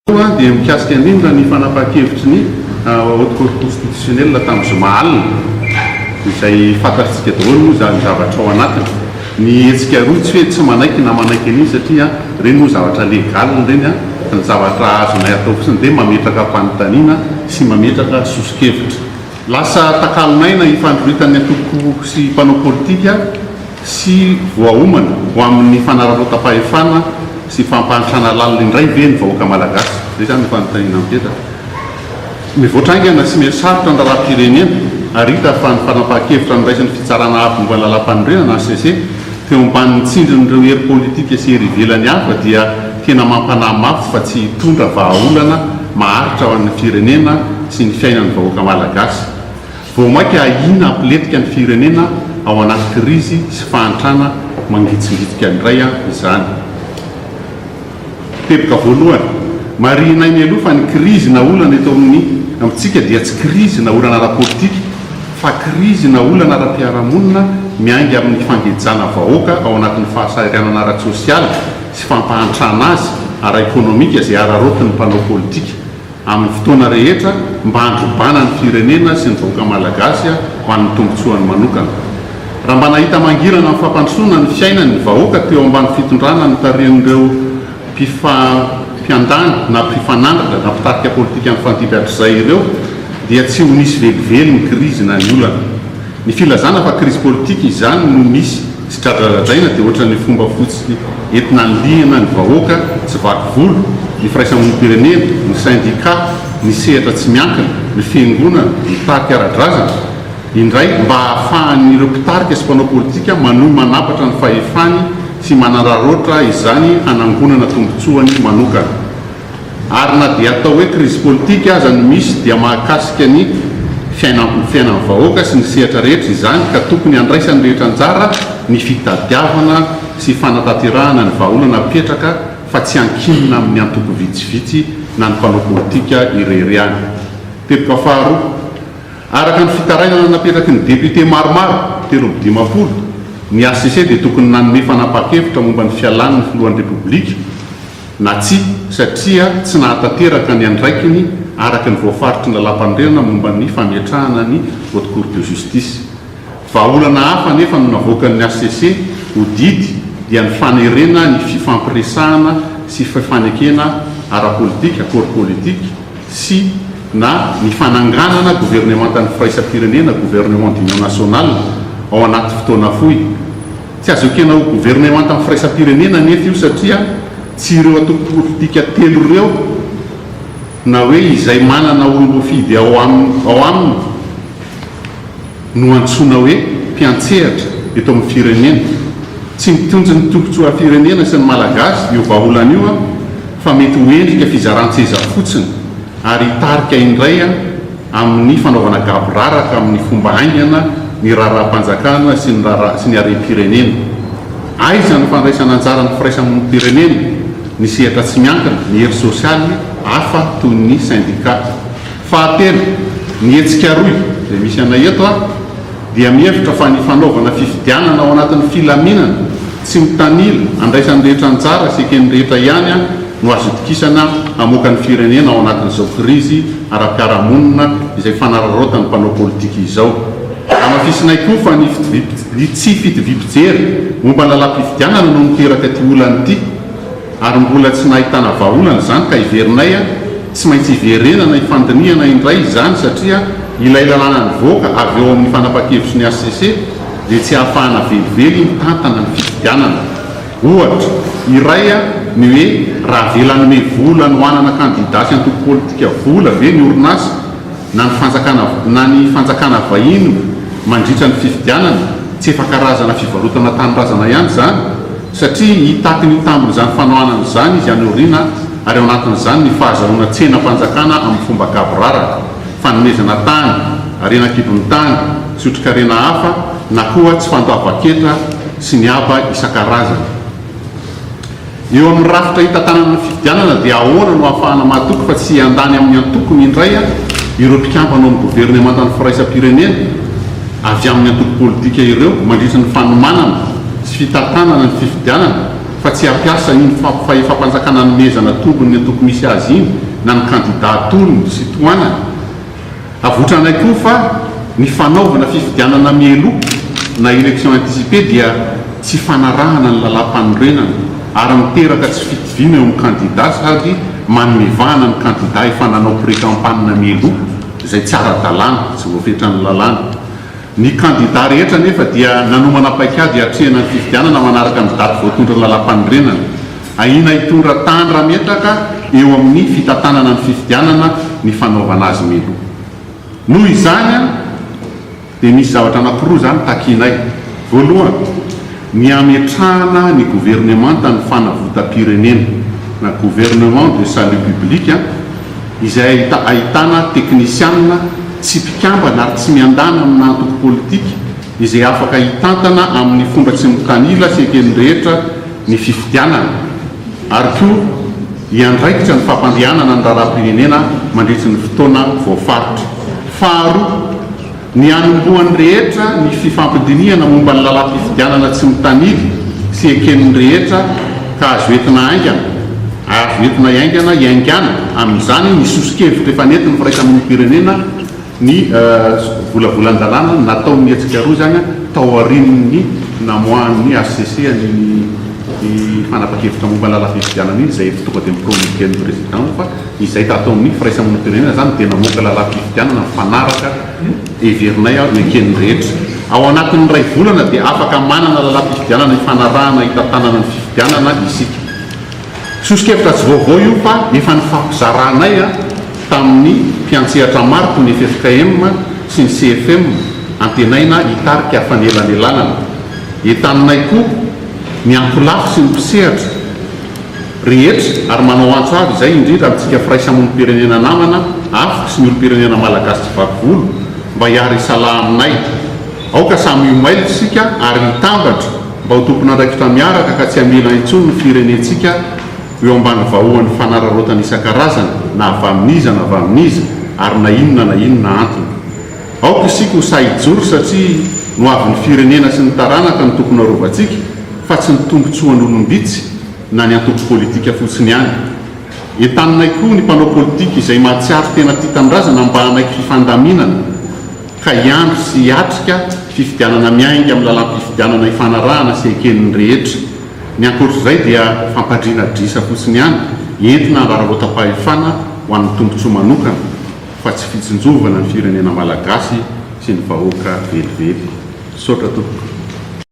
Voalohany dia mikasika indrindra ny fanapahan-kevitry ny Haute Cour Constitutionnelle tamin'ny zoma alina, izay fantatritsika daholo moa izany zavatra ao anatiny. Ny hetsika roa tsy hoe tsy manaiky na manaiky an'iny satria ireny moa zavatra légal ireny fa ny zavatra azonay atao fotsiny dia mametraka fanontaniana sy mametraka soso-kevitra. Lasa takalon'aina ifandroritan'ny antoko sy mpanao politika sy voaomana ho amin'ny fanararaotam-pahefana sy fampahantrana lalina indray ve ny vahoaka malagasy? Izay izany no fanontaniana mipetraka. Mivoatra haingana sy miha-sarotra ny raharaham-pirenena ary hita fa ny fanapahan-kevitra noraisin'ny Fitsarana Avo momba ny Lalàmpanorenana, HCC, teo ambanin'ny tsindrin'ireo hery politika sy hery ivelany hafa dia tena mampanahy mafy fa tsy hitondra vahaolana maharitra ho an'ny firenena sy ny fiainan'ny vahoaka malagasy. Vao mainka ahiana hampilentika ny firenena ao anaty krizy sy fahantrana mangitsingitsika indray izany. Teboka voalohany, marihinay mialoha fa ny krizy na olana eto amin'ny amintsika dia tsy krizy na olana ara-politika fa krizy na olana ara-piarahamonina miainga amin'ny fangejana vahoaka ao anatin'ny fahasahiranana ara-tsosialy sy fampahantrana azy ara-ekonomika izay araraotin'ny mpanao politika amin'ny fotoana rehetra mba handrobana ny firenena sy ny vahoaka malagasy ho an'ny tombontsoany manokana. Raha mba nahita mangirana ny fampandrosoana ny fiainany ny vahoaka teo ambany fitondrana notarihin'ireo mpiandany na mpifanandrina na mpitarika politika nifandimby hatrizay ireo dia tsy ho nisy velively ny krizy na ny olana. Ny filazana fa krizy politika izany no misy sy dradradradraina dia ohatran'ny fomba fotsiny entina anilihana ny vahoaka tsy vaky volo, ny firaisamonim-pirenena, ny sendikà, ny sehatra tsy miankina, ny fiangonana, ny tarika ara-drazana, indray mba hahafahan'ireo mpitarika sy mpanao politika manohy manapatra ny fahefany sy manararaotra izany hanangonana tombontsoany manokana. Ary na dia atao hoe krizy politika aza no misy dia mahakasika ny fiainam fiainan'ny vahoaka sy ny sehatra rehetra izany ka tokony handraisan'ny rehetra anjara ny fitadiavana sy fanatanterahana ny vahaolana apetraka fa tsy ankinina amin'ny antoko vitsivitsy na ny mpanao politika irery ihany. Teboka faharoa, araka ny fitarainana napetraky ny député maromaro, 53, ny hcc dia tokony nanome fanapahan-kevitra momba ny fialan'ny filohan'ny Repoblika, na tsia, satria tsy nahatanteraka ny andraikiny araka ny voafaritry ny lalàmpanorenana momba ny fametrahana ny Haute Cour de Justice. Vahaolana hafa anefa no navoakan'ny hcc ho didy dia ny fanerena ny fifampiresahana sy fifanekena ara-politika, accord politique, sy na ny fananganana governemantan'ny firaisam-pirenena, gouvernement d'union nationale, ao anaty fotoana fohy. Tsy azo ekena ho governemantan'ny firaisam-pirenena anefa io satria tsy ireo antoko politika telo ireo na hoe izay manana olom-boafidy ao ao aminy no antsoina hoe mpiantsehatra eto amin'ny firenena. Tsy mitondra ny tombontsoam-pirenena sy ny Malagasy io vahaolana io fa mety ho endrika fizaran-tseza fotsiny ary hitarika indray amin'ny fanaovana gaboraraka amin'ny fomba haingana ny raharaham-panjakana sy ny raharaha sy ny harem-pirenena. Aiza ny fandraisana anjaran'ny firaisamonim-pirenena, ny sehatra tsy miankina, ny hery sosialy hafa toy ny sendikà. Fahatelo, ny hetsika rohy, izay misy anay eto, dia mihevitra fa ny fanaovana fifidianana ao anatin'ny filaminana, tsy mitanila, andraisan'ny rehetra anjara sy eken'ny rehetra ihany no azo itokisana hamoaka ny firenena ao anatin'izao krizy ara-piarahamonina izay fanararaotan'ny mpanao politika izao. Hamafisinay koa fa ny ny tsy fitoviam-pijery momba ny lalàm-pifidianana no niteraka ity olana ity. Ary mbola tsy nahitana vahaolana izany ka heverinay tsy maintsy hiverenana hifandinihana indray izany satria ilay lalàna nivoaka avy eo amin'ny fanapahan-kevitry ny hcc dia tsy ahafahana velively mitantana ny fifidianana. Ohatra iray ny hoe raha avela hanome vola hanohanana kandida sy antoko politika vola ve ny orinasa na ny fanjakana na ny fanjakana vahiny mandritra ny fifidianana, tsy efa karazana fivarotana tanindrazana ihany izany? Satria hitaky ny tambin'izany fanohanana izany izy any aoriana ary ao anatin'izany ny fahazahoana tsenam-panjakana amin'ny fomba gaboraraka, fanomezana tany, harena an-kibon'ny tany, sy otrikarena hafa na koa tsy fandoavan-ketra sy ny haba isan-karazany. Eo amin'ny rafitra hitantanana ny fifidianana dia ahoana no ahafahana mahatoky fa tsy hiandany amin'ny antokony indray ireo mpikambana ao amin'ny governemantan'ny firaisam-pirenena avy amin'ny antoko politika ireo mandritra ny fanomanana sy fitantanana ny fifidianana? fa tsy hampiasa iny fahefam-panjakana anomezana tombony ny antoko misy azy iny na ny kandida atolony sy tohanany. Avotranay koa fa ny fanaovana fifidianana mialoha na élection anticipée dia tsy fanarahana ny lalàmpanorenana ary miteraka tsy fitoviana eo amin'ny kandida sady manome vahana ny kandida efa nanao pré-campagne mialoha izay tsy ara-dalàna, tsy voafetran'ny lalàna. Ny kandida rehetra anefa dia nanomana paikady hiatrehana ny fifidianana manaraka ny daty voatondron'ny lalàmpanorenana. Ahiana hitondra tandra metaka eo amin'ny fitantanana ny fifidianana ny fanaovana azy mialoha. Noho izany dia misy zavatra anankiroa izany takianay. Voalohany, ny hametrahana ny governemantan'ny fanavotam-pirenena na gouvernement de salut public izay ahitana teknisianina tsy mpikambana ary tsy miandany amina antoko politika izay afaka hitantana amin'ny fomba tsy mitanila sy eken'ny rehetra ny fifidianana ary koa hiandraikitra ny fampandehanana ny raharaham-pirenena mandritry ny fotoana voafaritra. Faharoa, Ny hanombohan'ny rehetra ny fifampidinihana momba ny lalam-pifidianana tsy mitanila sy eken'ny rehetra ka azo entina haingana azo entina haingana hiaingàna amin'izany ny soso-kevitra efa nentin'ny firaisamonim-pirenena ny volavolan-dalàna nataon'ny hetsika roa izany tao aorian'ny namoahan'ny hcc an'iny fanapan-kevitra momba ny lalam-pifidianana iny izay efa tonga dia ni-promulguer-n'ny président moa fa Izay tato amin'ny firaisamonim-pirenena izany dia namoaka lalàm-pifidianana mifanaraka heverinay ho eken'ny rehetra. Ao anatin'ny iray volana dia afaka manana lalàm-pifidianana ifanarahana hitantanana ny fifidianana isika. Soso-kevitra tsy vaovao io fa efa nifampizaranay tamin'ny mpiantsehatra maro toy ny ffkm sy ny CFM antenaina hitarika fanelanelanana. Entaninay koa ny ankolafy sy ny mpisehatra. Rehetra ary manao antso avo izay indrindra amintsika firaisamonim-pirenena namana afk sy ny olom-pirenena malagasy tsy vaky volo mba hiara-hisalahy aminay. Aoka samy ho mailo isika ary hitambatra mba ho tompon'andraikitra miaraka ka tsy hamela intsony ny firenentsika ho eo ambany vahoan'ny fanararaotana isan-karazany na avy amin'iza na avy amin'iza ary na inona na inona antony. Aoka isika ho sahy hijoro satria ny hoavin'ny firenena sy ny taranaka no tokony harovantsika fa tsy ny tombontsoan'olom-bitsy na ny antoko politika fotsiny ihany. Entaninay koa ny mpanao politika izay mahatsiaro tena tia tanindrazana mba hanaiky fifandaminana ka hiandry sy hiatrika fifidianana miainga amin'ny lalam-pifidianana ifanarahana sy eken'ny rehetra. Ny ankoatr'izay dia fampandriana adrisa fotsiny ihany entina hanararaotam-pahefana ho an'ny tombontsoa manokana fa tsy fitsinjovana ny firenena malagasy sy ny vahoaka velively. Misaotra tompoko.